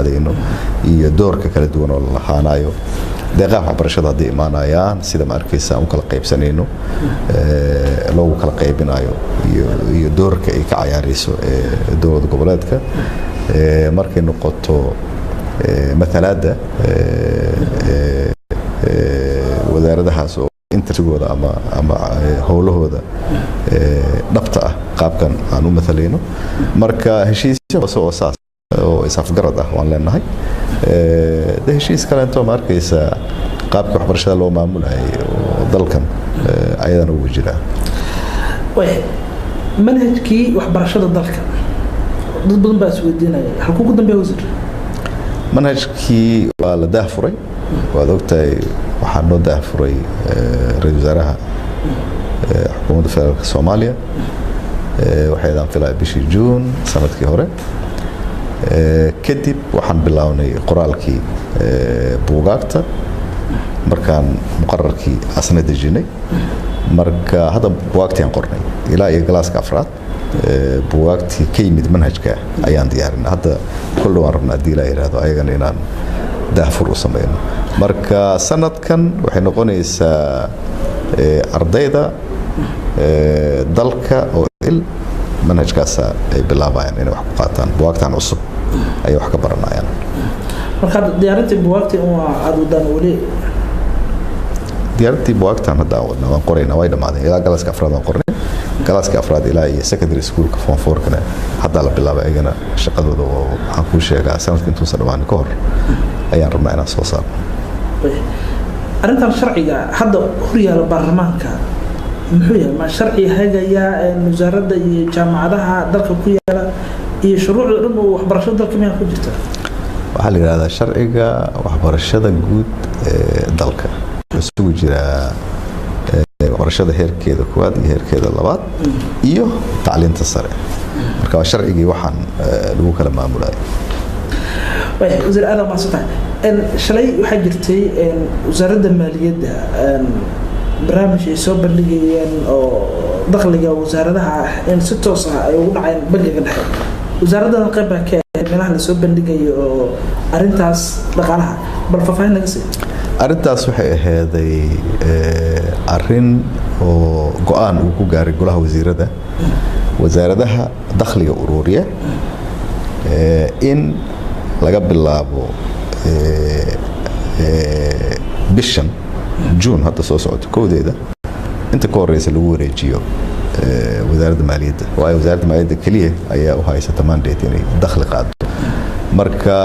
aadayno iyo doorka kala duwan oo la lahaanayo, deeqaha waxbarashada hadday imaanayaan, sida ma arkaysa aan u kala qaybsanayno, loogu kala qaybinayo iyo doorka ay ka cayaarayso dowlad goboleedka, markay noqoto matalaadda wasaaradahaas oo intersigooda ama howlahooda dhabta ah qaabkan aan u matalayno. Marka heshiisyo hoose oo saas oo isafgarad ah waan leenahay. De heshiis kaleento, ma arkaysa, qaabkii waxbarashada loo maamulayay oo dalkan ayadana ugu jiraa. Manhajkii waxbarashada dalka dad badan baa isweydiinaya, halkuu ku dambeeya, wasiir? Manhajkii waa la daahfuray, waad ogtahay. Waxaa noo daahfuray ra-isul wasaaraha xukuumadda federaalka Soomaaliya, waxaydaan filaya bishii Juun sanadkii hore. Kadib waxaan bilownay qoraalkii buugaagta markaan muqararkii asna dejinay. Marka hadda buugaagtii aan qornay ilaa iyo galaaska afraad, buugaagtii ka yimid manhajka ayaan diyaarinay. Hadda kol dhowaan rabna, haddii ilaa yidhaahdo, ayagana inaan daahfur u sameyno. Marka sanadkan waxay noqonaysaa ardayda dalka oo il manhajkaasa ay bilaabayaan inay wax ku qaataan, buugaagtan cusub ayay wax ka baranayaan. Marka hadda diyaarintii buugaagtii waa aada wadaan weli? Diyaarintii buugaagtan hadda aan wadnaa, waan qoraynaa, way dhamaadeen. Ilaa galaaska afraad waan qornay. Galaaska afraad ilaa iyo secondary schoolka form fourkana haddaa la bilaabay ayagana shaqadooda, oo waxaan kuu sheegaa sanadka intuusan dhamaanin ka hor ayaan rabnaa inaan soo saarno. Arrintan sharciga hadda horyaala baarlamaanka muxuu yahay? Ma sharci hagaya wasaaradda iyo jaamacadaha dalka ku yaala iyo shuruucda dhan oo waxbarashada dalka miyaa ku jirta? Waxaa la yidhahdaa sharciga waxbarashada guud ee dalka. Wuxuu isugu jiraa waxbarashada heerkeeda koowaad iyo heerkeeda labaad iyo tacliinta sare. Marka waa sharcigii waxaan lagu kala maamulayo. Wasiir, aad mahadsan tahay. Shalay waxaa jirtay wasaaradda maaliyadda barnaamij ay soo bandhigayeen oo dakhliga wasaaradaha in si toos ah ay ugu dhaceen bangiga dhexe. Wasaaraddan qayb baa ka ahayd meelaha lasoo bandhigayo oo arrintaas dhaqaalaha, bal faahfaahin naga sii. Arrintaas waxay aheeday arrin oo go-aan uu ku gaaray golaha wasiirada, wasaaradaha dakhliga uruuriya in laga bilaabo bishan Juun hadda soo socoto kowdeeda inta ka horeysa lagu wareejiyo wasaaradda maaliyadda, waayo wasaaradda maaliyadda keliya ayaa u haysata mandate inay dakhli qaado. Marka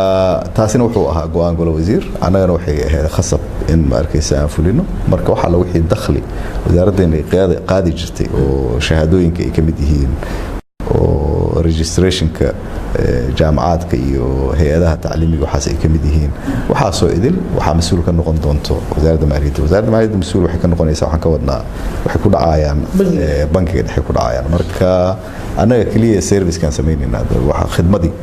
taasina wuxuu ahaa go-aan golo wasiir, annagana waxay ahayd khasab in, ma arkaysa, aan fulino. Marka waxaa la wixii dakhli wasaaraddeena ay qaadi jirtay oo shahaadooyinka ay ka mid yihiin oo registrationka jaamacaadka iyo hay-adaha tacliimiga waxaas ay ka mid yihiin, waxaasoo idil waxaa mas-uul ka noqon doonto wasaaradda maaliyadda. Wasaaradda maaliyadda mas-uul waxay ka noqonaysaa, waxaan ka wadnaa, waxay ku dhacayaan bangiga dhexe ku dhacayaan. Marka annaga keliya servicekaan samaynaynaa, waxa khidmadii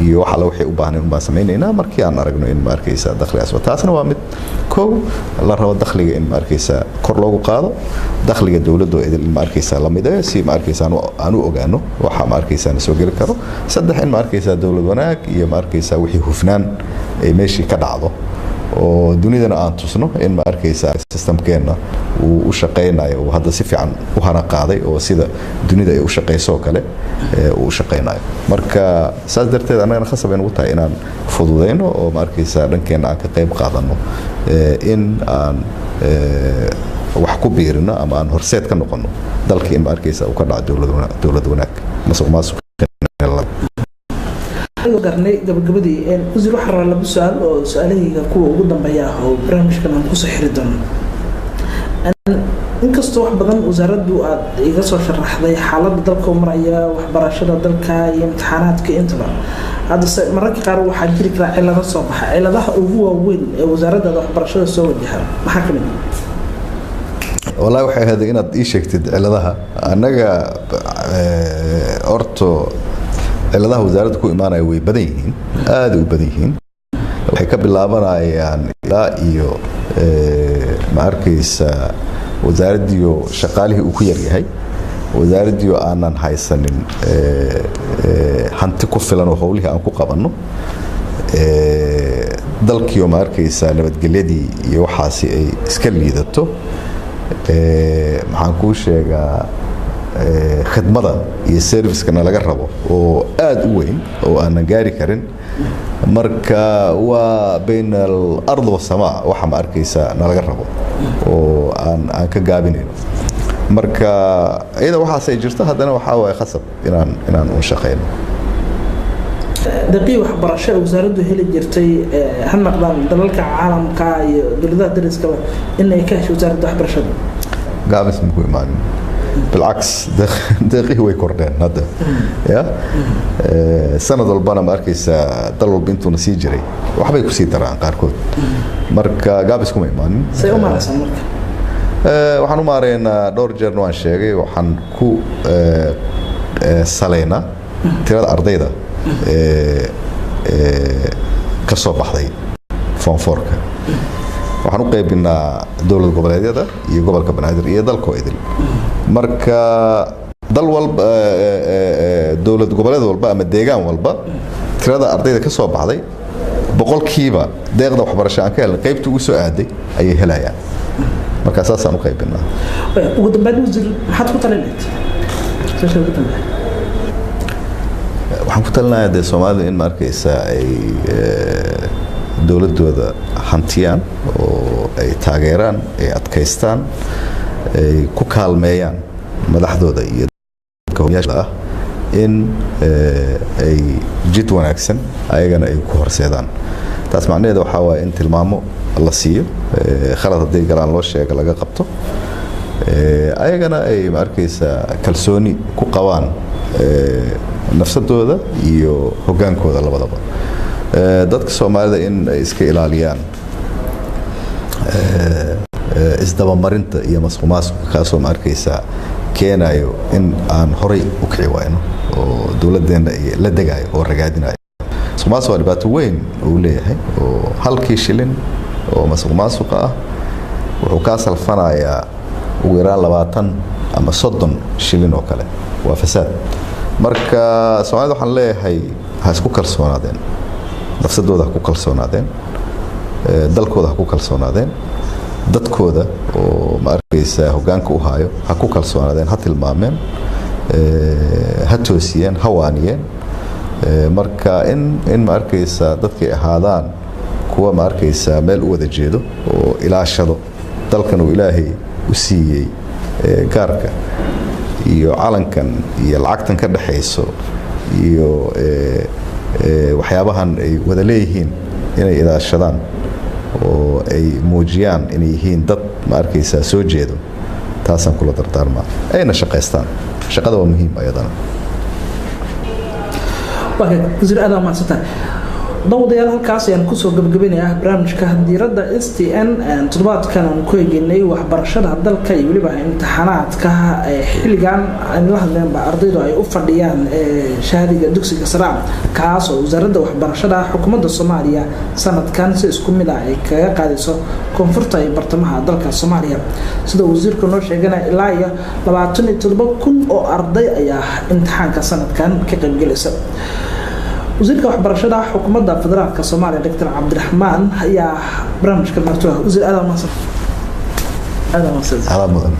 iyo wax alla waxay u baahnayn unbaan samaynaynaa markii aan aragno in, ma arkaysa, dakhligaas. Taasna waa mid kow la rabo dakhliga in, ma arkaysa, kor loogu qaado dakhliga dowladda oo idil, in, ma arkaysa, la mideeyo si, ma arkaysa, aan u ogaano waxa, ma arkaysa, na soo geli karo. Saddex, in, ma arkaysa, dowlad wanaag iyo, ma arkaysa, wixii hufnaan ay meeshii ka dhacdo oo dunidana aan tusno in, ma arkaysa, systemkeenna uu u shaqaynayo, uu hadda si fiican u hana qaaday oo sida dunida ay u shaqayso oo kale uu u shaqaynayo. Marka saas darteed annagana khasab ay nagu tahay inaan fududayno oo, ma arkaysa, dhankeenna aan ka qayb qaadano in aan wax ku biirino ama aan horseed ka noqono dalka in, ma arkaysa, uu ka dhaco dowlad wanaag, masuq maasuq. Garnay gabagabadii, wasiir, waxaan rabaa laba su-aal oo su-aalahayga kuwa ugu dambeeya ah oo barnaamijkan aan kusoo xiri doono. Inkastoo wax badan wasaaraddu aad iga soo sharaxday xaaladda dalka u maraya, waxbarashada dalka iyo imtixaanaadka intaba, haddase mararka qaar waxaa jiri karaa cilado soo baxa. Ciladaha ugu waaweyn ee wasaaraddaada waxbarashada soo wajaha maxaa ka mid? Wallahi waxay ahayd inaad ii sheegtid ciladaha. Annaga horto ciladaha wasaaradda ku imaanaya way badan yihiin, aada u badan yihiin. Waxay ka bilaabanayaan ilaa iyo, ma arkaysa, wasaaraddiio shaqaalihii uu ku yaryahay, wasaaraddiio aanan haysanin hanti ku filan oo howlihii aan ku qabanno. Dalkiio ma arkaysaa nabadgelyadii iyo waxaasi ay iska liidato. Maxaan kuu sheegaa, khidmada iyo servicekana laga rabo oo aada u weyn oo aanan gaari karin. Marka waa bayn alard wasamaa waxa ma arkaysaa nalaga rabo oo aan ka gaabinayno. Marka iyada waxaasay jirto, haddana waxaa waaye khasab inaan un shaqayno. Daqii waxbarasho ee wasaaraddu heli jirtay, ha noqdaan dalalka caalamka iyo dowladaha dariskaba, in ay ka hesho wasaaradda waxbarashada? Gaabis maku imaanin, bilcaks, deeqihii way kordheen hadda ya. Sanad walbana ma arkaysaa dal walba intuuna sii jiray waxbay kusii daraan qaarkood. Marka gaabis kuma imaanin. Say u maaraysan marka? Waxaan u maareynaa, dhowr jeerna waan sheegay, waxaan ku salaynaa tirada ardayda ka soo baxday form fourka. Waxaan u qaybinaa dowlad goboleedyada iyo gobolka Banaadir iyo dalkoo idil. Marka dal walba, dowlad goboleed walba ama deegaan walba, tirada ardayda ka soo baxday boqolkiiba deeqda waxbarasho aan ka helnay qaybta ugu soo aaday ayay helayaan. Marka saasaan u qaybinaa. Ugu dambeyn, wasiir, maxaad ku talin lahayd? Su'aasha ugu dambeyn. Waxaan ku talinayaa dee Soomaalida in ma arkaysaa ay dowladooda hantiyaan oo ay taageeraan, ay adkaystaan, ay ku kaalmeeyaan madaxdooda iyo dadka hogaamiyaasha ah in ay jid wanaagsan ayagana ay ku horseedaan. Taas macnaheeda waxaa waaye in tilmaamo la siiyo, khalad hadday galaan loo sheega, laga qabto, ayagana ay ma arkaysaa kalsooni ku qabaan nafsadooda iyo hogaankooda labadaba. Dadka Soomaalida in ay iska ilaaliyaan isdabamarinta iyo masuqmaasuqa, kaasoo ma arkaysaa keenayo in aan horay u kici wayno oo dowladeenna la degayo oo ragaadinayo. Masuqmaasuq waa dhibaato weyn uu leeyahay, oo halkii shilin oo masuqmaasuqa ah wuxuu kaa salfanayaa ugu yaraan 20 ama 30 shilin oo kale. Waa fasaad. Marka Soomaalida waxaan leeyahay ha isku kalsoonaadeen, nafsadooda ha ku kalsoonaadeen, dalkooda ha ku kalsoonaadeen, dadkooda oo ma arkaysa hoggaanka u hayo ha ku kalsoonaadeen, ha tilmaameen, ha toosiyeen, ha waaniyeen. Marka in ma arkaysa dadkay ahaadaan kuwa ma arkaysa meel u wada jeedo oo ilaashado dalkan uu Ilaahay u siiyey, gaarka iyo calankan iyo lacagtan ka dhexayso iyo waxyaabahan ay wada leeyihiin, inay ilaashadaan oo ay muujiyaan inay yihiin dad ma arkaysaa soo jeedo. Taasaan kula dardaarmaa, ayna shaqaystaan. Shaqada waa muhiim ayadana. Waa wasiir, aad mahadsantahay. Dawadayaal, halkaas ayaan kusoo gabagabinayaa barnaamijka Diiradda STN toddobaadkan aan ku eegeynay waxbarashada dalka iyo weliba imtixaanaadka xilligan aan la hadleenba ardaydu ay u fadhiyaan shahaadiga dugsiga sare, kaas oo wasaaradda waxbarashada xukuumadda Soomaaliya sanadkan si isku mid ah ay kaga qaadayso koonfurta iyo bartamaha dalka Soomaaliya. Sida wasiirka noo sheegana, ilaa iyo 27,000 oo arday ayaa imtixaanka sanadkan ka qaybgelaysa. Wasiirka waxbarashada xukuumadda federaalka Soomaaliya, Doctor Cabdiraxmaan, ayaa barnaamijka marti ah. Wasiir, aad mahadsan, aad mahadsan. Adaa mudan.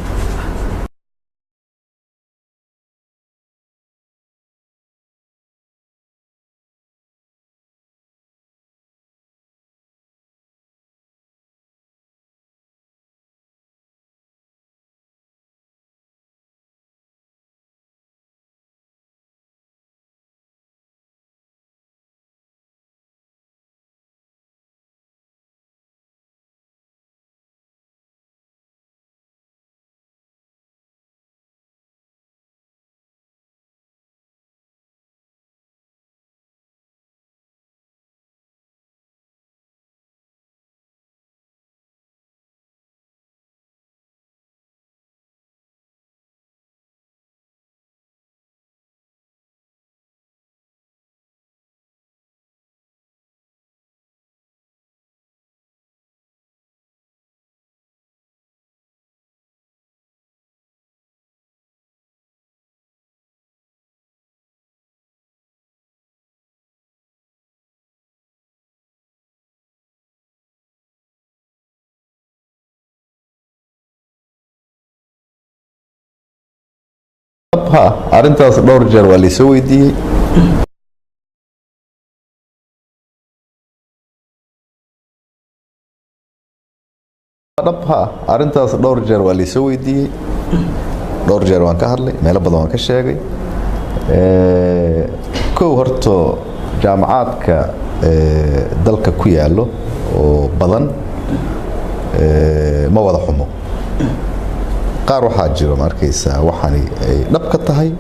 Dhab ha, arrintaas dhowr jeer waa laysoo weydiiyey. Dhab ha, arrintaas dhowr jeer waa laysoo weydiiyey, dhowr jeer waan ka hadlay, meelo badan waan ka sheegay. Kow, horto jaamacaadka dalka ku yaallo oo badan ma wada xumo. Qaar waxaa jiro, ma arkaysaa, waxaani ay dhab ka tahay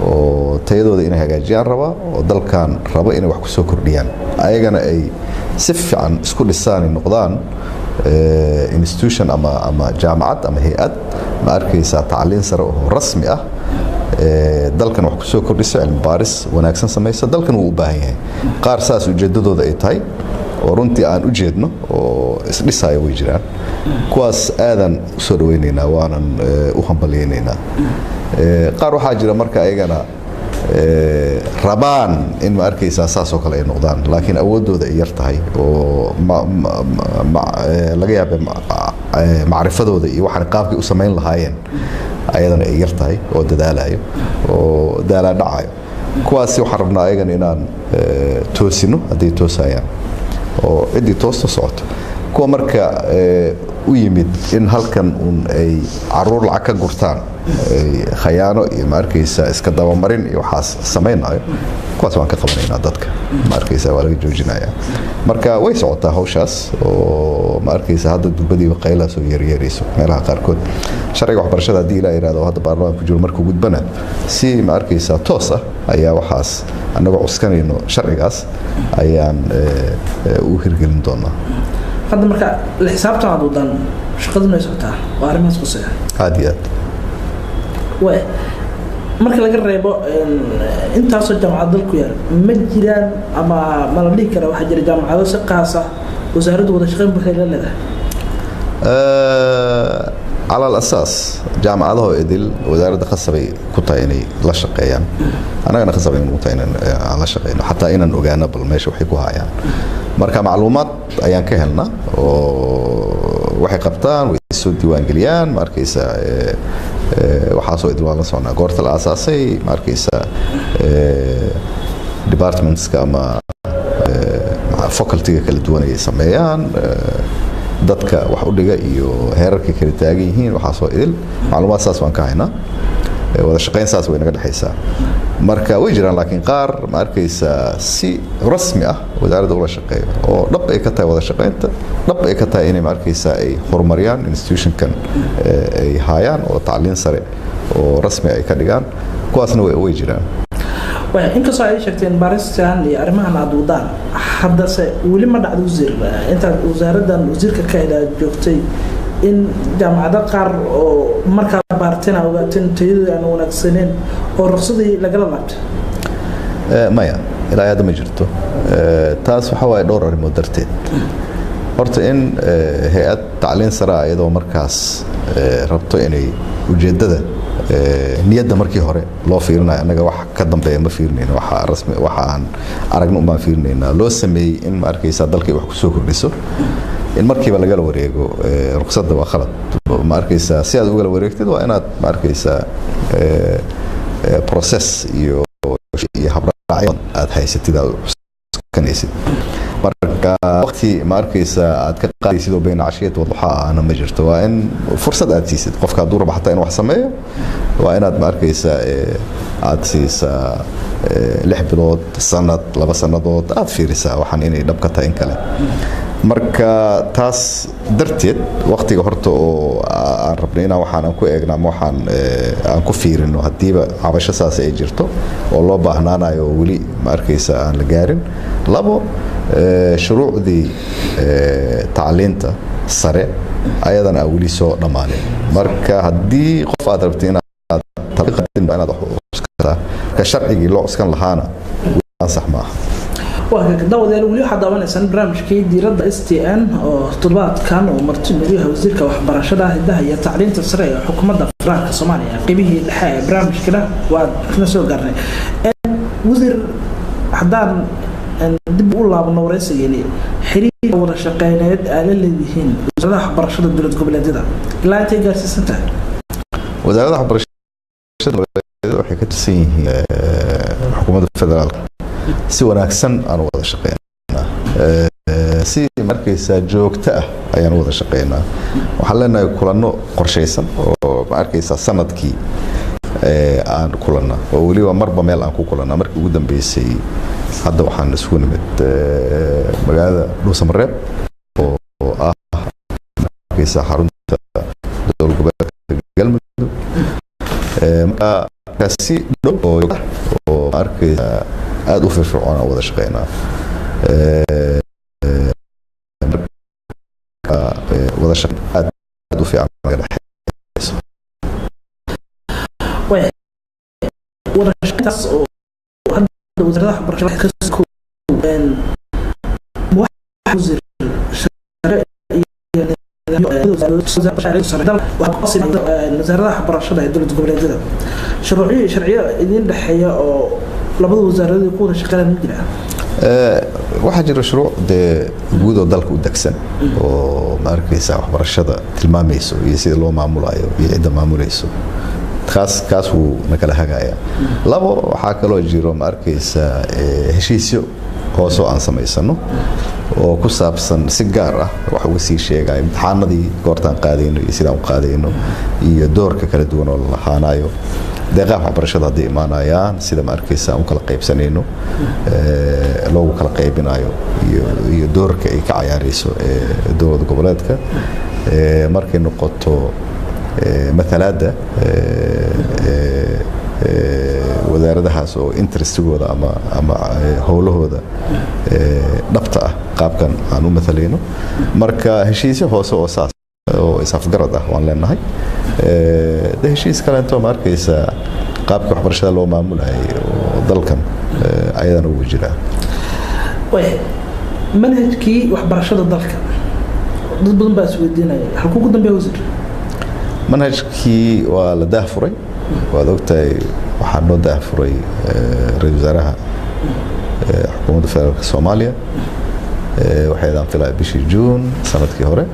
oo tayadooda inay hagaajiyaan rabaa oo dalkan rabo inay wax ku soo kordhiyaan, ayagana ay si fiican isku dhisaan, ay noqdaan institution ama jaamacad ama hay-ad, ma arkaysaa, tacliin sare oo rasmi ah dalkan wax ku soo kordhiso, cilmi baaris wanaagsan samaysa, dalkan wuu u baahan yahay. Qaar saas ujeedadooda ay tahay oo runtii aan u jeedno oo isdhisayo way jiraan. Kuwaas aadan usoo dhaweynaynaa, waanan u hambalyaynaynaa. Qaar waxaa jira marka ayagana rabaan in, ma arkaysaa, saas oo kale ay noqdaan, laakiin awooddooda ay yar tahay oo laga yaaba macrifadooda iyo waxaan qaabkay u samayn lahaayeen ayadana ay yar tahay oo dadaalayo oo daalaadhacayo. Kuwaasi waxaan rabnaa ayagana inaan toosino hadday toosayaan oo ciddii toosta socoto. Kuwa marka u yimid in halkan un ay caruur lacag ka gurtaan, ay khayaano iyo, ma arkaysa, iska dabamarin iyo waxaas samaynayo, kuwaas waan ka qabanaynaa dadka, ma arkaysa, waa laga joojinaya. Marka way socotaa hawshaas oo, ma arkaysa, hadda durbadiiba qaylaa soo yeeryeerayso meelaha qaarkood. Sharciga waxbarashada, haddii ilaa yidhahdo, hadda baarlamaanka ku jiro, markuu gudbana si, ma arkaysa, toos ah ayaa waxaas annagoo cuskanayno sharcigaas ayaan u hirgelin doonaa. Hadda marka la xisaabtan aad wadaan, shaqaduna way socotaa oo arrimahaas quseeya? Aad iyo aad. Way marka laga reebo intaasoo jaamacad dalku yaal, ma jiraan ama ma la dhihi karaa waxaa jira jaamacado si qaas ah wasaaraddu wada shaqeyn buuxda la leedahay? Cala alasaas jaamacadaho idil wasaaradda khasabay ku tahay inay la shaqeeyaan, annagana khasabay nagu tahay inaan aan la shaqeyno, xataa inaan ogaano bal meesha waxay ku hayaan. Marka macluumaad ayaan ka helnaa oo waxay qabtaan way soo diiwaangeliyaan, ma arkaysa, waxaasoo idil waan la socnaa, goorta la aasaasay, ma arkaysa, departmentska ama facultyga kala duwan ay sameeyaan, dadka wax u dhiga iyo heerarkay kala taagan yihiin, waxaasoo idil macluumaad saas waan ka haynaa. Wada shaqayn saas way naga dhexaysaa. Marka way jiraan, laakiin qaar, ma arkaysaa, si rasmi ah wasaaradda ula shaqeeyo oo dhab ay ka tahay wada shaqaynta, dhab ay ka tahay inay, ma arkaysaa, ay horumariyaan institutionkan ay haayaan oo tacliin sare oo rasmi ay ka dhigaan, kuwaasna way jiraan. Waaya, inkastoo ay sheegteen baaristan iyo arrimahan aad wadaan, haddase weli ma dhacdo, wasiir, intaad wasaaraddan wasiirka ka ahayd joogtay, in jaamacado qaar oo markaa baarteen aa ogaateen tayadooda aan wanaagsaneen oo ruqsadii lagala laabtay? Maya, ilaa hadda ma jirto. Taas waxa waaye dhowr arrimood darteed. Horta in hay-ad tacliin sare ah iyadoo markaas rabto inay ujeeddada niyadda markii hore loo fiirinayo, annaga wax ka dambeeya ma fiirinayno, waxa rasmi waxa aan aragno unbaan fiirinaynaa, loo sameeyey in, ma arkaysaa, dalka ay wax kusoo kordhiso, in markiiba lagala wareego ruqsadda waa khalad, ma arkaysaa. Si aad ugala wareegtid waa inaad, ma arkaysaa, process iyo habraacyo aad haysatid, aad cuskanaysid. Marka waqti, ma arkaysaa, aad ka qaadaysid oo bayna cashiyat waduxaa ahna ma jirto. Waa in fursad aad siisid qofka hadduu rabo xataa inuu wax sameeyo. Waa inaad, ma arkaysaa, aad siisaa 6 bilood, sanad, 2 sanadood, aad fiirisaa waxaan inay dhab ka tahay in kale. Marka taas darteed waqtiga horta oo aan rabnay inaan waxaan aan ku eegno ama waxaan aan ku fiirino haddiiba cabasho saas ay jirto oo loo baahnaanayo oo weli, ma arkaysa, aan la gaarin. Labo, shuruucdii tacliinta sare ayadana aan weli soo dhammaanin. Marka haddii qof aad rabtay inaad inaad wax u cuskataa, marka sharcigii loo cuskan lahaana ansax maaha. Waa daawadayaal, weli waxaad daawanaysaan barnaamijkii Diiradda STN oo toddobaadkan oo marti nagu yahay wasiirka waxbarashada, hidaha iyo tacliinta sare ee xukuumadda federaalka Soomaaliya. Qeybihii dhexe ee barnaamijkana waa na soo gaarnay. Wasiir, haddaan dib u laabno wareysigeeni, xiriirka wada shaqeyneed aad la leedihiin wasaaradda waxbarashada dowlad goboleedyada ilaa intay gaarsiisan tahay? Wasaaradda waxbarashada Goboleedyada waxay ka tirsan yihiin xukuumadda federaalka. Si wanaagsan aan u wada shaqeynaa, si markaysaa joogto ah ayaan u wada shaqeynaa. Waxaan leenahay kulanno qorshaysan oo ma arkaysaa sanadkii aan kulanna, oo weliba marba meel aan ku kulanna. Markii ugu dambeysay hadda waxaan isugu nimid magaalada Dhuusamareeb oo ah markaysaa xarunta dowlad goboleedka Galmudug. Marka si dhow oo ma arkaysaa aada u firfircoon aan wada shaqeynaa. Marka wada shaqeyn aad aad u fiican naga dhexeyso. Way wada shaqeyntaas oo hadda wasaaradda waxbarashada ka ma wax wasiir sharci iyo nidaamyo wasaaradaha waxbarashada ee dowlad goboleedyada shuruucyo iyo sharciyo idin dhexeeya oo labada wasaaradood ku wada shaqeynayaan ma jiraan? Waxaa jira shuruuc dee guud oo dalka u degsan oo ma arkaysaa waxbarashada tilmaamayso iyo sida loo maamulayo iyo cidda maamulayso. Kaas wuu na kala hagayaa. Labo, waxaa kaloo jiro ma arkaysaa heshiisyo hoose oo aan samaysano oo ku saabsan si gaar ah wax uga sii sheegaya imtixaanadii goortaan qaadayno iyo sidaan u qaadayno iyo doorka kala duwan oo la lahaanayo, deeqaha waxbarashada hadday imaanayaan, sida ma arkaysa aan u kala qaybsanayno, loogu kala qaybinayo iyo doorka ay ka cayaarayso dowlad goboleedka. Markay noqoto mathalaadda wasaaradahaas oo interestigooda ama howlahooda dhabta ah qaabkan aan u mathalayno. Marka heshiisyo hoose oo saas oo is-afgarad ah waan leenahay. De heshiis kaleento ma arkaysa qaabka waxbarashada loo maamulayay oo dalkan ayadana ugu jiraa. Way manhajkii waxbarashada dalka dad badan baa isweydiinaya, halkuu ku dambeeya, wasiir? Manhajkii waa la daahfuray, waad ogtahay. Waxaa noo daahfuray ra-iisul wasaaraha xukuumadda federaalka Soomaaliya, waxaydaan filaya bishii Juun sanadkii hore.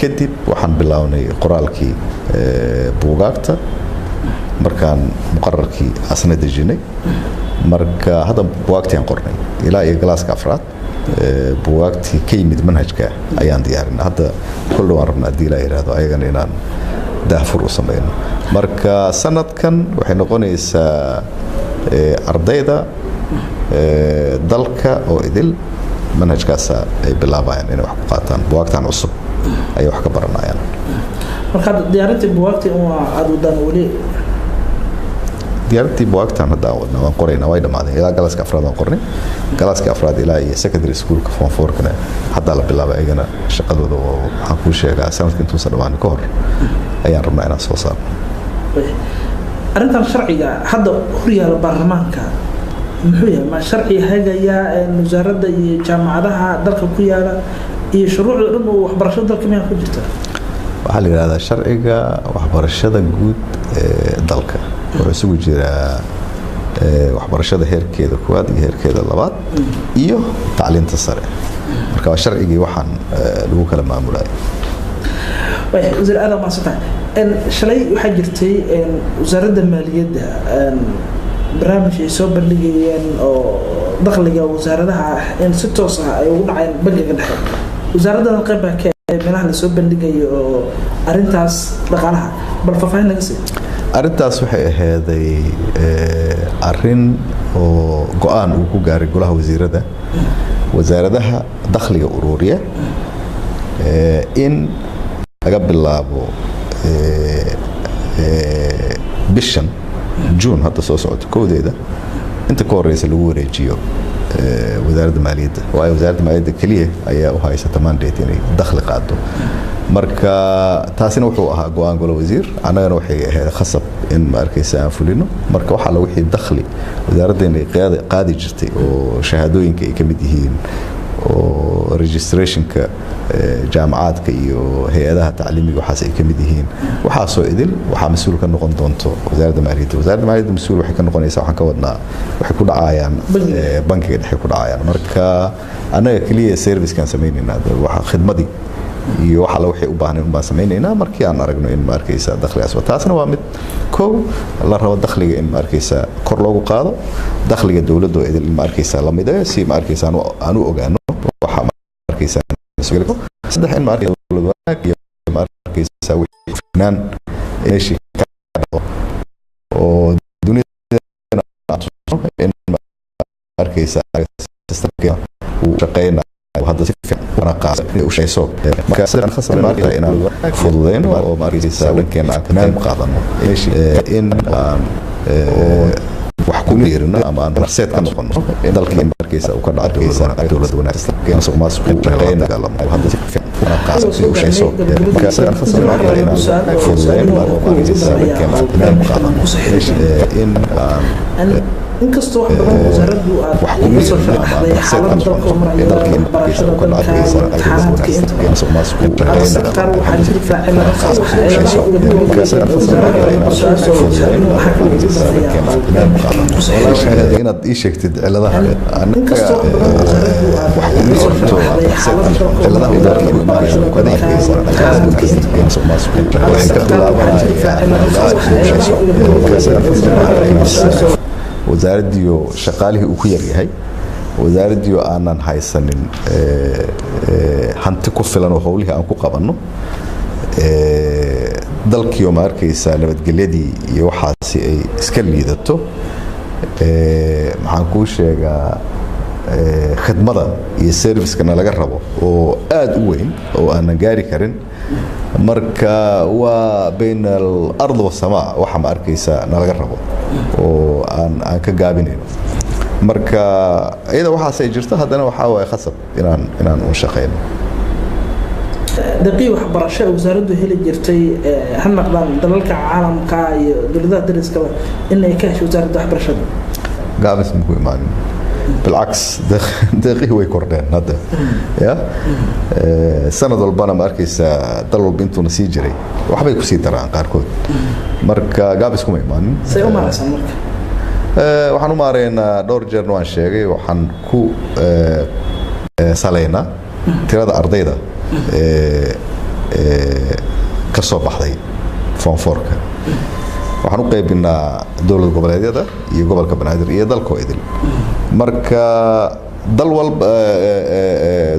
Kadib waxaan bilownay qoraalkii buugaagta markaan muqararkii asna dejinay. Marka hadda buugaagtii aan qornay ilaa iyo galaaska afraad, buugaagtii ka yimid manhajka ayaan diyaarinay. Hadda kol dhowaan rabna haddii ilaa yidhaahdo ayagana inaan daahfur u samayno. Marka sanadkan waxay noqonaysaa ardayda dalka oo idil manhajkaasa ay bilaabayaan inay wax ku qaataan, buugaagtan cusub ayay wax ka baranayaan. Marka hadda diyaarintii buugaagtii waa aada wadaan weli? Diyaarintii buugaagtan hadda aan wadnaa, waan qoraynaa, way dhammaadeen. Ilaa galaaska afraad waan qornay, galaaska afraad ilaa iyo secondary schoolka form fourkana haddaa la bilaabay ayagana shaqadooda, oo waxaan kuu sheegaa sanadka intuusan dhammaanin ka hor ayaan rabnaa inaan soo saarno. Arrintan sharciga hadda horyaala baarlamaanka muxuu yahay? Ma sharci hagaya wasaaradda iyo jaamacadaha dalka ku yaala iyo shuruucda dhan oo waxbarashada dalka miyaa ku jirta? Waxaa la yidhahdaa sharciga waxbarashada guud ee dalka. Wuxuu isugu jiraa waxbarashada heerkeeda koowaad iyo heerkeeda labaad iyo tacliinta sare. Marka waa sharcigii waxaan lagu kala maamulayay. Wasiir, aad mahadsan tahay. Shalay waxaa jirtay wasaaradda maaliyadda barnaamij ay soo bandhigayeen oo dakhliga wasaaradaha in si toos ah ay ugu dhaceen bangiga dhexe. Wasaaraddan qayb baa ka meelaha lasoo bandhigayo oo arrintaas dhaqaalaha, bal faahfaahin naga sii. Arrintaas waxay ahaaday arrin oo go-aan uu ku gaaray golaha wasiirada, wasaaradaha dakhliga ururiya in laga bilaabo bishan Juun hadda soo socota kowdeeda inta ka horeysa lagu wareejiyo wasaaradda maaliyadda, waayo wasaaradda maaliyadda keliya ayaa u haysata mandate inay dakhli qaado. Marka taasina wuxuu ahaa go-aan golo wasiir, annagana waxay ahayd khasab in ma arkaysa aan fulino. Marka waxaa la wixii dakhli wasaaraddeena ay qaadi jirtay oo shahaadooyinka ay ka mid yihiin oo registrationka jaamacaadka iyo hay-adaha tacliimiga waxaas ay ka mid yihiin, waxaasoo idil waxaa mas-uul ka noqon doonto wasaaradda maaliyadda. Wasaaradda maaliyadda mas-uul waxay ka noqonaysaa, waxaan ka wadnaa waxay ku dhacayaan bangiga dhexe ku dhacayaan. Marka annaga keliya servicekaan samaynayna, waxa khidmadii Iyo waxa la waxay u baahneen baan samaynaynaa markii aan aragno in ma arkaysa dakhligaas. Taasna waa mid kow la rabo, dakhliga in ma arkaysa kor loogu qaado, dakhliga dowladda oo idil in ma arkaysa la mideeyo, si ma arkaysa aan u ogaano waxa ma arkaysa. Saddex, in ma arkaysa dowlad wanaag iyo ma arkaysa wixii hufnaan meeshii ka dhacdo oo dunida in ma arkaysa systemka uu shaqeynayo hadda si fiican una qaasa inay u shaqeyso. Marka sidaan khasab ma arkaysa inaan fududeyno oo ma arkaysa dhankeena aan ka qayb qaadano in aan wax ku biirino ama aan horseed ka noqono in dalka ma arkaysa uu ka dhaco dowlad wanaagsan, musuq maasuq uu shaqeynayo hadda si fiican una qaasa inay u shaqeyso. Marka sidaan khasab ma arkaysa inaan fududeyno oo ma arkaysa dhankeena aan ka qayb qaadano in aan Inkastoo wax badan wasaaraddu aad wax ku iga soo biirino ama aan sharaxday horseed ka xaaladda dalka noqono maraya, in dalka ma arkaysa waxbarashada uu ka dhaco dalka iyo imtixaanaadka intaba, musuq maasuq uu hadda shaqeynayo sektar waxaa jiri karaa cilado Inaad ii sheegtid ciladaha. Inkastoo wax badan wasaaraddu aad Wax ku iga soo biirto sharaxday xaaladda dalka ciladaha maraya, dalka waxbarashada dalka iyo imtixaanaadka intaba, waxay hadda ka sektar waxaa jiri karaa cilado. Wasaaradiyo shaqaalihii uu ku yaryahay, wasaaradiyo aanan haysanin hanti ku filan oo howlihii aan ku qabanno, dalkiio ma arkaysaa nabadgelyadii iyo waxaasi ay iska liidato, maxaan kuu sheegaa, khidmada iyo servicekana laga rabo oo aada u weyn oo aanan gaari karin. Marka waa bayn alard wasamaa waxa ma arkaysaa nalaga rabo oo aan ka gaabinayno. Marka iyada waxaas ay jirto, haddana waxaa waaye khasab inaan un shaqeyno. Daqii waxbarasho ee wasaaraddu heli jirtay, ha naqdaan dalalka caalamka iyo dowladaha dariskaba, in ay ka hesho wasaaradda waxbarashada? Gaabis maku imaanin, bilcaks deeqihii way kordheen hadda ya sanad walbana ma arkaysaa dal walba intuuna sii jiray waxbay kusii daraan qaarkood. Marka gaabis kuma imaanin. Say u maaraysan marka? Waxaan u maareynaa, dhowr jeerna waan sheegay, waxaan ku salaynaa tirada ardayda ee ee ka soo baxday form fourka. Waxaan u qaybinaa dowlad goboleedyada iyo gobolka Banaadir iyo dalkoo idil. Marka dal walba,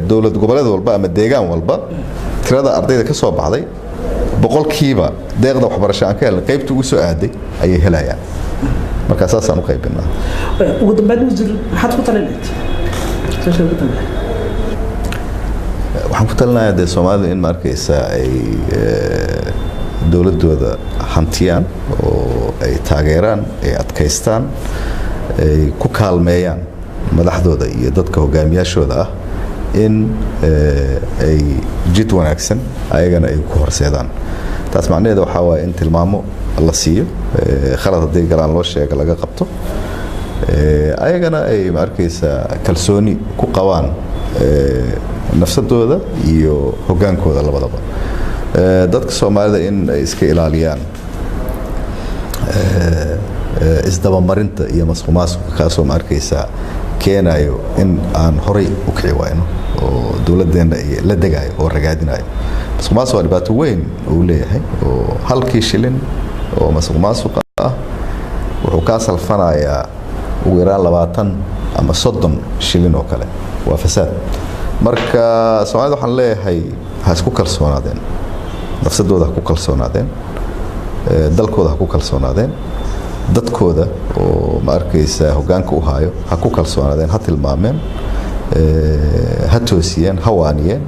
dowlad goboleed walba ama deegaan walba, tirada ardayda ka soo baxday boqolkiiba deeqda waxbarasho aan ka helnay qaybta ugu soo aaday ayay helayaan. Marka saasaan u qaybinaa. Ugu dambeyn, wasiir, maxaad ku talin lahayd? Su'aasha ugu dambeyn. Waxaan ku talinayaa dee Soomaalida in ma arkaysa ay dowladooda hantiyaan oo ay taageeraan, ay adkaystaan, ay ku kaalmeeyaan madaxdooda iyo dadka hogaamiyaashooda ah in ay jid wanaagsan ayagana ay ku horseedaan. Taas macnaheeda waxaa waaye in tilmaamo la siiyo, khalad hadday galaan loo sheega, laga qabto, ayagana ay ma arkaysa kalsooni ku qabaan nafsadooda iyo hogaankooda labadaba. Dadka Soomaalida in ay iska ilaaliyaan isdabamarinta iyo masuqmaasuqa, kaasoo ma arkaysa keenayo in aan horay u kici wayno oo dowladeenna ay la degayo oo ragaadinayo. Masuqmaasuq waa dhibaato weyn uu leeyahay, oo halkii shilin oo masuqmaasuqa ah wuxuu kaa salfanayaa ugu yaraan 20 ama 30 shilin oo kale, waa fasaad. Marka Soomaalida waxaan leeyahay ha isku kalsoonaadeen, nafsadooda ha ku kalsoonaadeen, dalkooda ha ku kalsoonaadeen, dadkooda oo ma arkaysa hoggaanka u haayo ha ku kalsoonaadeen, ha tilmaameen, ha toosiyeen, ha waaniyeen.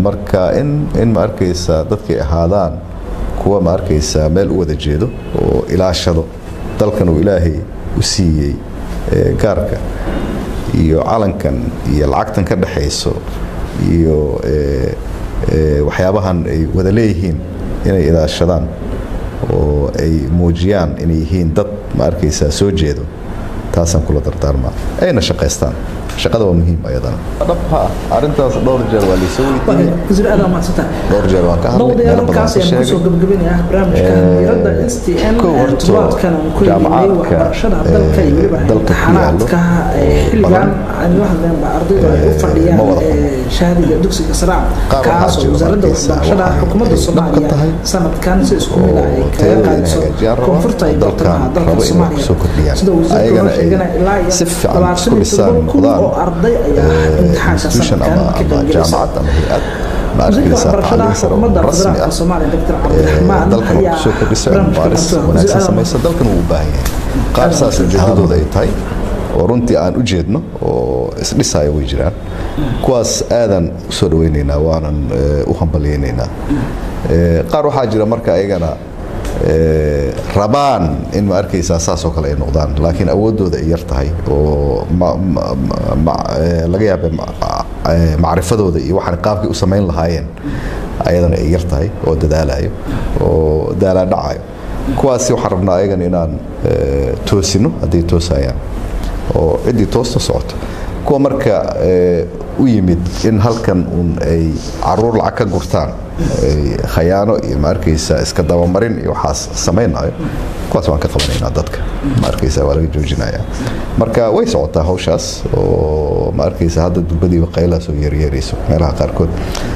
Marka in ma arkaysa dadkay ahaadaan kuwa ma arkaysa meel u wada jeedo oo ilaashado dalkan uu Ilaahay u siiyey, gaarka iyo calankan iyo lacagtan ka dhexayso iyo waxyaabahan ay wada leeyihiin inay ilaashadaan oo ay muujiyaan inay yihiin dad ma arkaysaa soo jeedo. Taasaan kula dardaarmaa, ayna shaqaystaan. Shaqada waa muhiim ayadana. Dhab ha, arrintaas dhowr jeer waa laysoo weydiiyey. Wasiir, aad mahadsantahay. Dhowr jeer waan ka hadlay, meelo badan halkaas ka ayaan kusoo sheegay. gabagabinayaa barnaamijka Diiradda STN. Kow, horto Toddobaadkan aan ku eegnay jaamacaadka, waxbarashada dalka iyo weliba dalka ku yaallo imtixaanaadka ee oo xilligan badan, aan la hadleenba ardaydu ay u fadhiyaan ma wada shahaadiga dugsiga sare, Qaar waxaa kaas oo jiro wasaaradda markaysa waxbarashada waxay xukuumadda ay dhab ka Soomaaliya tahay sanadkan si isku mid ah ay oo kaga tayadooda inay qaadiso hagaajiyaan rabaan, koonfurta iyo dalkan bartamaha dalka rabo inay Soomaaliya. kusoo kordhiyaan. Sida wasiirka Ayagana noo ay sheegana, ilaa iyo si fiican isku dhisaan, 27,000 noqdaan oo arday ayaa imtixaanka institution sanadkan ama ka ama qaybgalaysa. jaamacad ama hay'ad, ma Wasiirka arkaysaa, waxbarashada tacliin sare oo xukuumadda rasmi federaalka ah Soomaaliya, Dr. Cabdiraxmaan, dalkan oo ayaa kusoo kordhisa cilmi barnaamijka baaris martida. wanaagsan Wasiir, samaysa, dalkan wuu u baahan yahay. Qaar saas ujeedadooda ay tahay oo runtii aan u jeedno oo isdhisaya way jiraan. Kuwaas aadan usoo dhawaynaynaa, waanan u hambalyaynaynaa. Qaar waxaa jira marka ayagana rabaan in, ma arkaysaa, saas oo kale ay noqdaan, laakiin awooddooda ay yar tahay oo laga yaaba macrifadooda iyo waxaan qaabkay u samayn lahaayeen ayadana ay yar tahay, oo dadaalayo oo daalaadhacayo. Kuwaasi waxaan rabnaa ayagana inaan toosino hadday toosayaan oo ciddii toosta socoto. Kuwa marka u yimid in halkan un ay caruur lacag ka gurtaan, ay khayaano iyo, ma arkaysa, iska dabamarin iyo waxaas samaynayo, kuwaas waan ka qabanaynaa dadka, ma arkaysa, waa laga joojinayaa. Marka way socotaa hawshaas oo, ma arkaysa, hadda durbadiiba qaylaa soo yeeryeerayso meelaha qaarkood.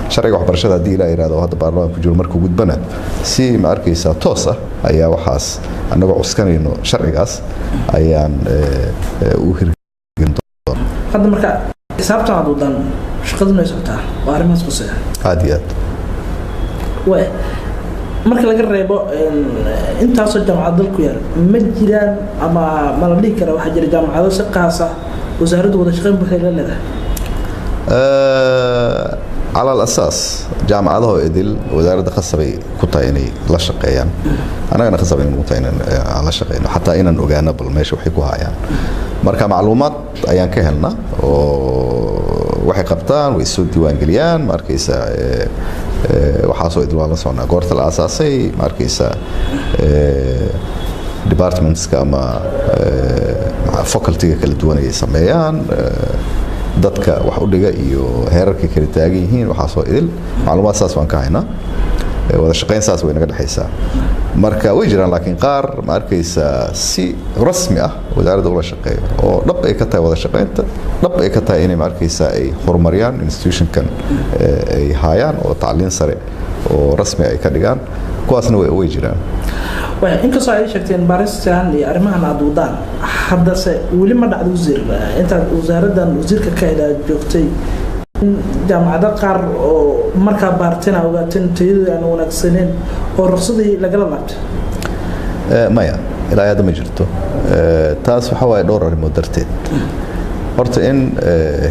Sharciga waxbarashada, haddii ilaa yidhahdo, oo hadda baarlamaanka ku jiro, markuu gudbana si, ma arkaysa, toos ah ayaa waxaas annagoo cuskanayno sharcigaas ayaan u hirgelin. Hadda marka xisaabtan aad wadaan, shaqaduna way socotaa waa arrimahaas quseeya? Aad iyo aad. Waay, marka laga reebo intaasoo jaamacad dalku yaal, ma jiraan ama ma la dhihi karaa waxaa jira jaamacado si qaas ah wasaaraddu wada shaqayn buuxda la leedahay? Cala alasaas jaamacadaho idil wasaaradda khasabay ku tahay inay la shaqeeyaan, annagana khasab inay nagu tahay inaan aan la shaqeyno, xataa inaan ogaano bal meesha waxay ku hayaan. Marka macluumaad ayaan ka helnaa oo waxay qabtaan way soo diiwaangeliyaan, ma arkaysa, waxaasoo idil waan la socnaa, goorta la aasaasay, ma arkaysa, departmentska ama facultyga kala duwan ay sameeyaan, dadka wax u dhiga iyo heerarkay kala taagan yihiin, waxaasoo idil macluumaad saas waan ka haynaa. Wada shaqayn saas way naga dhexaysaa. Marka way jiraan, laakiin qaar, ma arkaysa, si rasmi ah wasaaradda ula shaqeeyo oo dhab ay ka tahay wada shaqaynta, dhab ay ka tahay inay, ma arkaysa, ay horumariyaan institutionkan ay haayaan oo tacliin sare oo rasmi ay ka dhigaan, kuwaasna way jiraan. Waay, inkastoo ay sheegteen baaristan iyo arrimahan aad wadaan, haddase weli ma dhacdo, wasiir, intaad wasaaraddan wasiirka ka ahayd aad joogtay, in jaamacado qaar oo markaa baarteen aa ogaateen tayadooda aan wanaagsaneyn oo ruqsadii lagala laabtay? Maya, ilaa hadda ma jirto. Taas waxa waaye dhowr arrimood darteed. Horta in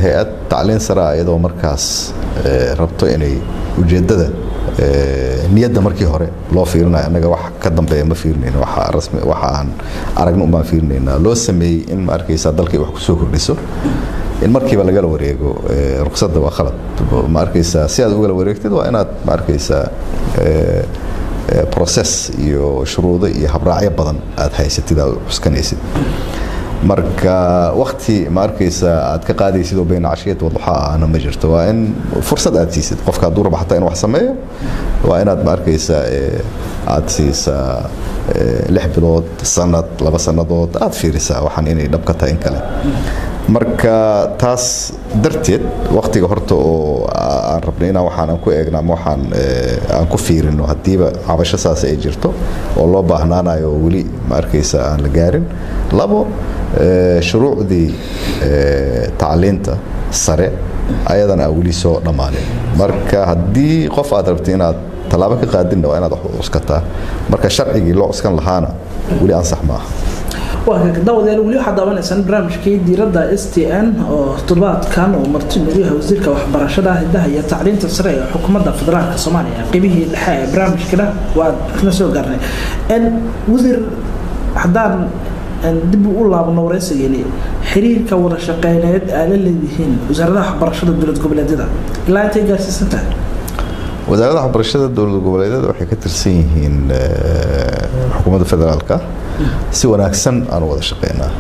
hay'ad tacliin sare ah iyadoo markaas rabto inay ujeeddada niyadda markii hore loo fiirinayo, annaga wax ka dambeeya ma fiirinayno, waxa rasmi waxa aan aragno unbaan fiirinaynaa, loo sameeyey in, ma arkaysaa, dalka ay wax kusoo kordhiso, in markiiba lagala wareego ruqsadda waa khalad, ma arkaysaa. Si aad ugala wareegtid waa inaad, ma arkaysaa, process iyo shuruudo iyo habraacyo badan aad haysatid, aad cuskanaysid. Marka wakti, ma arkaysaa, aad ka qaadaysid oo bayna cashiyat waduxaa ahna ma jirto. Waa in fursad aad siisid qofka hadduu rabo xataa inuu wax sameeyo. Waa inaad, ma arkaysaa, aad siisaa 6 bilood, sanad, 2 sannadood, aad fiirisaa waxaan inay dhab ka tahay in kale. Marka taas darteed waktiga horta oo aan rabnay inaan waxaan aan ku eegno ama waxaan aan ku fiirino haddiiba cabasho saas ay jirto oo loo baahnaanayo oo weli, ma arkaysa, aan la gaarin. Labo, shuruucdii tacliinta sare ayadana aan weli soo dhammaanin. Marka haddii qof aad rabtay inaad tallaabo ka qaadinna, waa inaad wax u cuskataa. Marka sharcigii loo cuskan lahaana weli ansax maaha. Waa daawadayaal, weli waxaad daawanaysaan barnaamijkii Diiradda STN oo toddobaadkan uu marti nagu yahay wasiirka waxbarashada, hidaha iyo tacliinta sare ee xukuumadda federaalka Soomaaliya. Qeybihii dhexe ee barnaamijkana waa na soo gaarnay. Wasiir, haddaan dib u laabno wareysigeeni, xiriirka wada shaqeyneed aa la leedihiin wasaaradaha waxbarashada dowlad goboleedyada ilaa intay gaarsiisan tahay? Wasaaradda waxbarashada dowlad goboleedyada waxay ka tirsan yihiin xukuumadda federaalka. Si wanaagsan aan u wada shaqeynaa,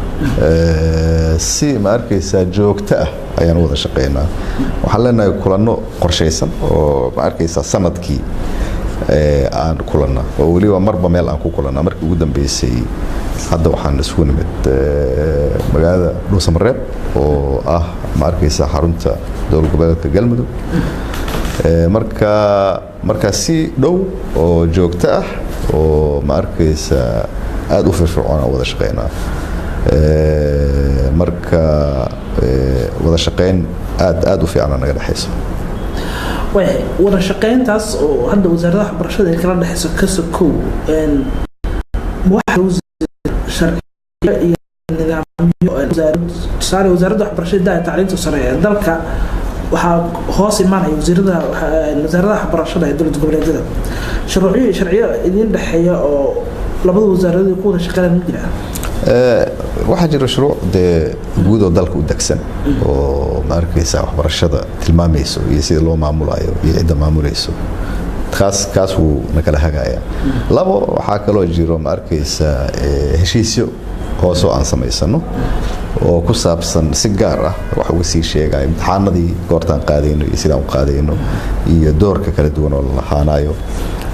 si ma arkaysaa joogto ah ayaan u wada shaqeynaa. Waxaan leenahay kulanno qorshaysan oo ma arkaysaa sanadkii aan kulanna, oo weliba marba meel aan ku kulanna. Markii ugu dambeysay hadda waxaan isugu nimid magaalada Dhuusamareeb oo ah ma arkaysaa xarunta dowlad goboleedka Galmudug. Marka si dhow oo joogto ah oo ma arkaysaa aada u firfircoon aan wada shaqeynaa. Marka wada shaqeyn aad u fiican naga dhexayso. Waayahay, wada shaqeyntaas oo hadda wasaaradda waxbarashada ay kala dhexayso ka sokow, waxa sharciyo iyo nidaamyo, tusaale wasaaradda waxbarashada hidaha tacliinta sare ee dalka waxaa hoos imaanaya wasiirada wasaaradaha waxbarashada ee dowlad goboleedyada. Shuruucyo iyo sharciyo idin dhexeeya oo labada wasaaradood ku wada shaqeynayaan ma jiraan? Waxaa jira shuruuc dee guud oo dalka u degsan oo ma arkaysa waxbarashada tilmaamayso iyo sida loo maamulayo iyo cidda maamulayso. Kaas wuu na kala hagaya. Labo, waxaa kaloo jiro ma arkaysa heshiisyo hoose oo aan samaysano oo ku saabsan si gaar ah wax uga sii sheegaya imtixaanadii goortaan qaadayno iyo sidaan u qaadayno iyo doorka kala duwan oo la lahaanayo,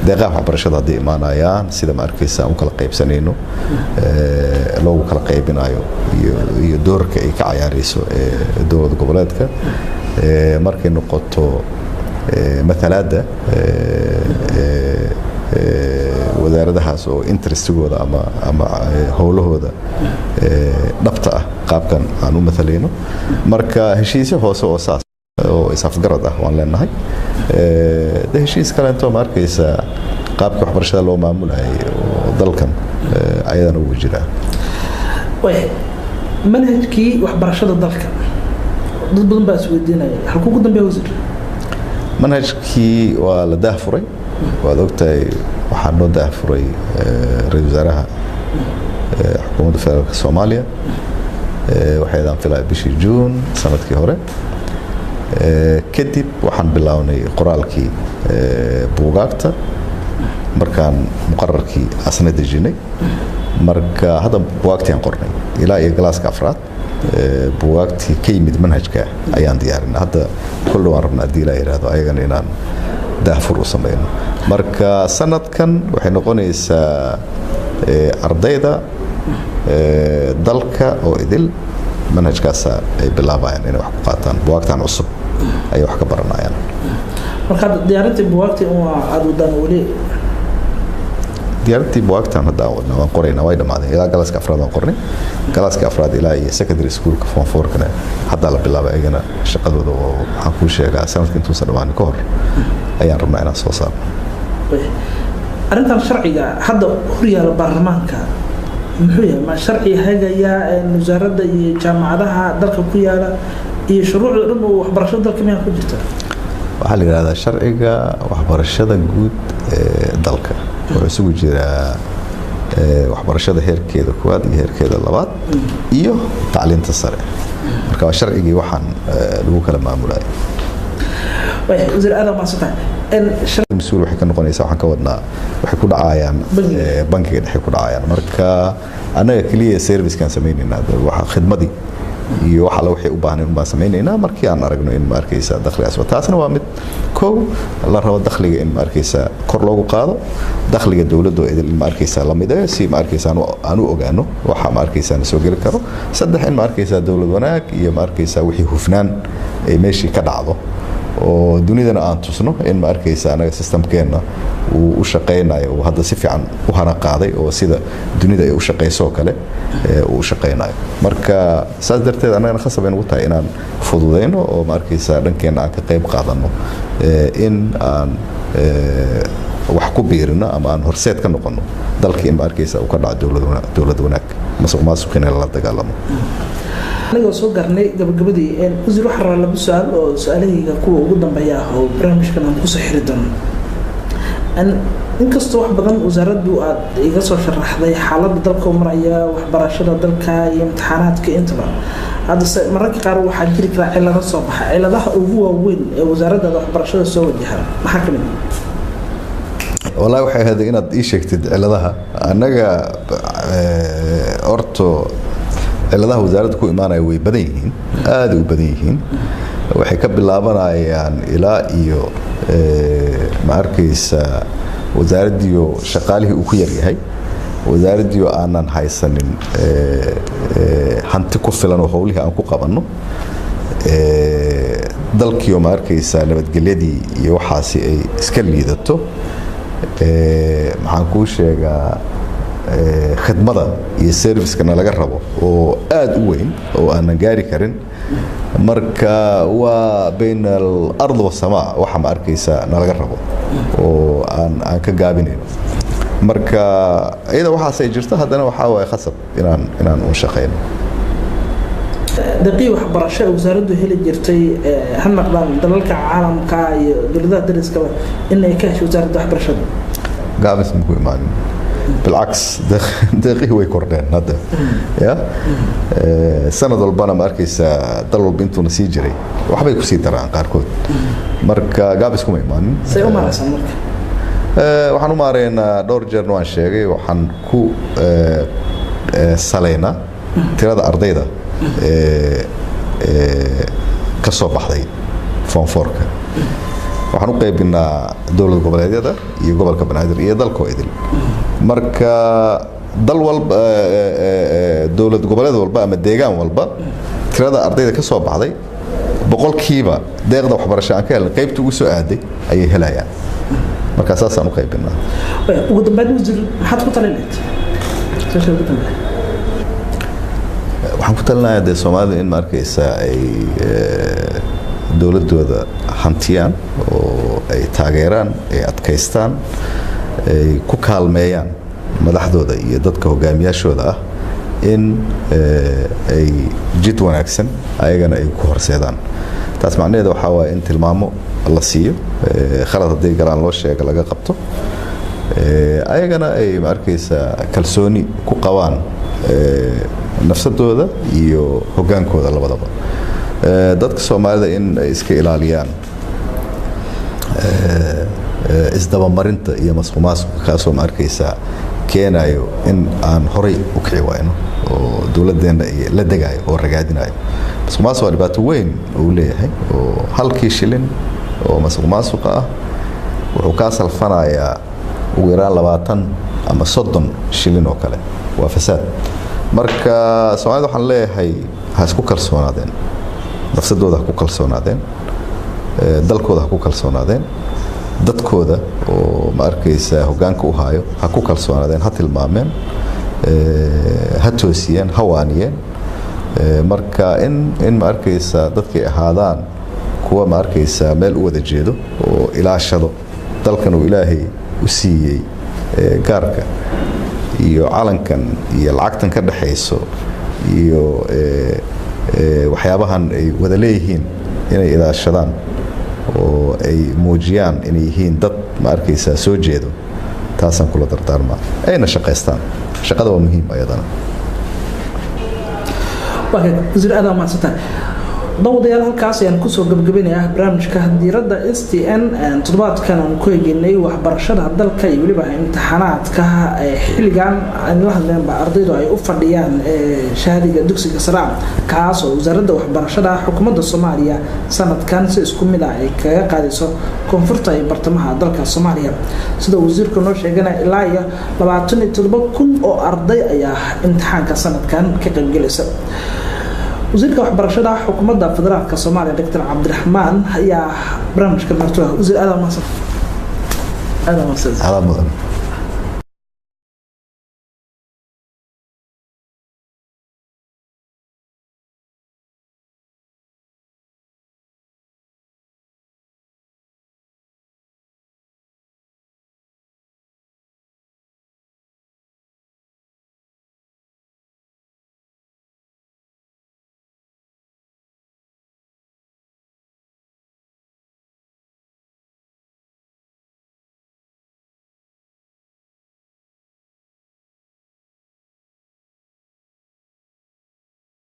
deeqaha waxbarashada hadday imaanayaan sida ma arkaysa aan u kala qaybsanayno, loogu kala qaybinayo iyo doorka ay ka cayaarayso dowlad goboleedka markay noqoto matalaadda wasaaradahaas oo interestigooda ama howlahooda dhabta ah qaabkan aan u matalayno. Marka heshiisyo hoose oo saas oo isafgarad ah waan leenahay. De heshiis kaleento ma arkaysa qaabka waxbarashada loo maamulayay oo dalkan ayadana ugu jiraa. Waayahay, manhajkii waxbarashada dalka dad badan baa isweydiinaya, halkuu ku dambeeya, wasiir? Manhajkii waa la daahfuray, waad ogtahay. Waxaa noo daahfuray ra-iisul wasaaraha xukuumadda federaalka Soomaaliya, waxaydaan filaya bishii Juun sanadkii hore. Kadib waxaan bilownay qoraalkii buugaagta markaan muqararkii asna dejinay. Marka hadda buugaagtii aan qornay ilaa iyo galaaska afraad, buugaagtii ka yimid manhajka ayaan diyaarinay. Hadda kol waan rabnaa haddii ilaa yidhaahdo ayagana inaan daahfur u samayno. Marka sanadkan waxay noqonaysaa ardayda dalka oo idil manhajkaasa ay bilaabayaan inay wax ku qaataan, buugaagtan cusub ayay wax ka baranayaan. Marka hadda diyaarintii buugaagtii waa aada wadaan weli? Diyaarintii buugaagtan hadda aan wadnaa, waan qoraynaa, way dhamaadeen. Ilaa galaaska afraad waan qornay, galaaska afraad ilaa iyo secondary schoolka form fourkana haddaa la bilaabay ayagana shaqadooda, oo waxaan kuu sheegaa sanadka intuusan dhamaanin ka hor ayaan rabnaa inaan soo saarno. Arrintan sharciga hadda horyaala baarlamaanka muxuu yahay? Ma sharci hagaya wasaaradda iyo jaamacadaha dalka ku yaala iyo shuruucda dhan oo waxbarashada dalka miyaa ku jirta? Waxaa la yidhahdaa sharciga waxbarashada guud ee dalka. Wuxuu isugu jiraa waxbarashada heerkeeda koowaad iyo heerkeeda labaad iyo tacliinta sare. Marka waa sharcigii waxaan lagu kala maamulayay. Waayahay wasiir, aad mahadsan tahay. Mas-uul waxay ka noqonaysaa, waxaan ka wadnaa waxay ku dhacayaan bankiga dhexe ku dhacayaan. Marka annaga keliya servicekaan samaynaynaa, waxa khidmadii iyo wax alla waxay u baahnayn baan samaynaynaa markii aan aragno in ma arkaysa dakhligaas. Taasna waa mid kow la rabo dakhliga in ma arkaysa kor loogu qaado, dakhliga dowladda oo idil in ma arkaysa la mid eh si ma arkaysa aan u ogaano waxa ma arkaysa na soo geli karo. Saddex, in ma arkaysa dowlad wanaag iyo ma arkaysa wixii hufnaan ay meeshii ka dhacdo oo dunidana aan tusno in ma arkaysa anaga systemkeenna uu u shaqaynayo, uu hadda si fiican u hana qaaday oo sida dunida ay u shaqayso oo kale uu u shaqaynayo. Marka saas darteed annagana khasab ay nagu tahay inaan fududayno oo ma arkaysa dhankeenna aan ka qayb qaadano in aan wax ku biirino ama aan horseed ka noqono dalka in ma arkaysa uu ka dhaco dowlad wanaag, masuq maasuqina lala dagaalamo. Anigoo soo garnay gabagabadii, wasiir, waxaan rabaa laba su-aal oo su-aalahayga kuwa ugu dambeeya ah oo barnaamijkan aan kusoo xiri doono. Inkastoo wax badan wasaaraddu aad iga soo sharaxday xaaladda dalka maraya, waxbarashada dalka iyo imtixaanaadka intaba, haddase mararka qaar waxaa jiri karaa cilado soo baxa. Ciladaha ugu waaweyn ee wasaaraddaada waxbarashada soo wajaha maxaa ka mid ah? Wallaahi waxay ahayd inaad ii sheegtid ciladaha. Annaga horto ciladaha wasaaradda ku imaanaya way badan yihiin, aada u badan yihiin. Waxay ka bilaabanayaan ilaa iyo ma arkaysa wasaaraddiyo shaqaalihii uu ku yaryahay, wasaaraddiyo aanan haysanin hanti ku filan oo howlihii aan ku qabanno, dalkiio ma arkaysa nabadgelyadii iyo waxaasi ay iska liidato. Maxaan kuu sheegaa, khidmada iyo servicekana laga rabo oo aada u weyn oo aanan gaari karin. Marka waa bayn alard wasamaa waxa ma arkaysa nalaga rabo oo aan ka gaabinayno. Marka iyada waxaasay jirto, haddana waxaa waaye khasab inaan un shaqayno. Daqii waxbarasho ee wasaaraddu heli jirtay, ha noqdaan dalalka caalamka iyo dowladaha dariskaba, in ay ka hesho wasaaradda waxbarashada? Gaabis maku imaanin, bilcaks, deeqihii way kordheen hadda ya sanad walbana. Ma arkaysaa, dal walba intuuna sii jiray waxbay kusii daraan qaarkood. Marka gaabis kuma imaanin. Say u maaraysaan marka? Waxaan u maareynaa, dhowr jeerna waan sheegay, waxaan ku salaynaa tirada ardayda ka soo baxday form fourka. Waxaan u qaybinaa dowlad goboleedyada iyo gobolka Banaadir iyo dalkoo idil. Marka dal walba, dowlad goboleed walba ama deegaan walba, tirada ardayda ka soo baxday boqolkiiba deeqda waxbarasho aan ka helnay qaybta ugu soo aaday ayay helayaan. Marka saasaan u qaybinaa. Ugu dambeyn, wasiir, maxaad ku talin lahayd? Su'aasha ugu dambeyn. Waxaan ku talinayaa dee Soomaalida in ma arkaysa ay dowladooda hantiyaan oo ay taageeraan, ay adkaystaan, ay ku kaalmeeyaan madaxdooda iyo dadka hogaamiyaashooda ah in ay jid wanaagsan ayagana ay ku horseedaan. Taas macnaheeda waxaa waaye in tilmaamo la siiyo, khalad hadday galaan loo sheega, laga qabto, ayagana ay ma arkaysa kalsooni ku qabaan nafsadooda iyo hogaankooda labadaba. Dadka Soomaalida in ay iska ilaaliyaan isdabamarinta iyo masuqmaasuqa, kaasoo ma arkaysa keenayo in aan horay u kici wayno oo dowladeenna la degayo oo ragaadinayo. Masuqmaasuq waa dhibaato weyn uu leeyahay, oo halkii shilin oo masuqmaasuqa ah wuxuu kaa salfanayaa ugu yaraan 20 ama 30 shilin oo kale. Waa fasaad. Marka Soomaalida waxaan leeyahay ha isku kalsoonaadeen, nafsadooda ha ku kalsoonaadeen, dalkooda ha ku kalsoonaadeen, dadkooda oo ma arkaysa hoggaanka u haayo ha ku kalsoonaadeen, ha tilmaameen, ha toosiyeen, ha waaniyeen. Marka in ma arkaysa dadkay ahaadaan kuwa ma arkaysa meel u wada jeedo oo ilaashado dalkan uu Ilaahay u siiyey, gaarka iyo calankan iyo lacagtan ka dhexayso iyo waxyaabahan ay wada leeyihiin, inay ilaashadaan oo ay muujiyaan inay yihiin dad ma arkaysaa soo jeedo. Taasaan kula dardaarmaa, ayna shaqaystaan. Shaqada waa muhiim ayadana. Wasiir, aad mahadsantahay. Dawadayaal, halkaas ayaan kusoo gabagabinayaa barnaamijka Diiradda STN. Toddobaadkan aan ku egeynay waxbarashada dalka iyo weliba imtixaanaadka xilligan aan la hadleenba ardaydu ay u fadhiyaan shahaadiga dugsiga sare, kaas oo wasaaradda waxbarashada xukuumadda Soomaaliya sanadkan si isku mid ah ay kaga qaadayso koonfurta iyo bartamaha dalka Soomaaliya. Sida wasiirku noo sheegana, ilaa iyo 27,000 oo arday ayaa imtixaanka sanadkan ka qaybgelaysa. Wasiirka waxbarashada xukuumadda federaalka Soomaaliya, Doctor Cabdiraxmaan, ayaa barnaamijka martuha. Wasiir, aad mahadsan, aad mahadsan. Adaa mudan.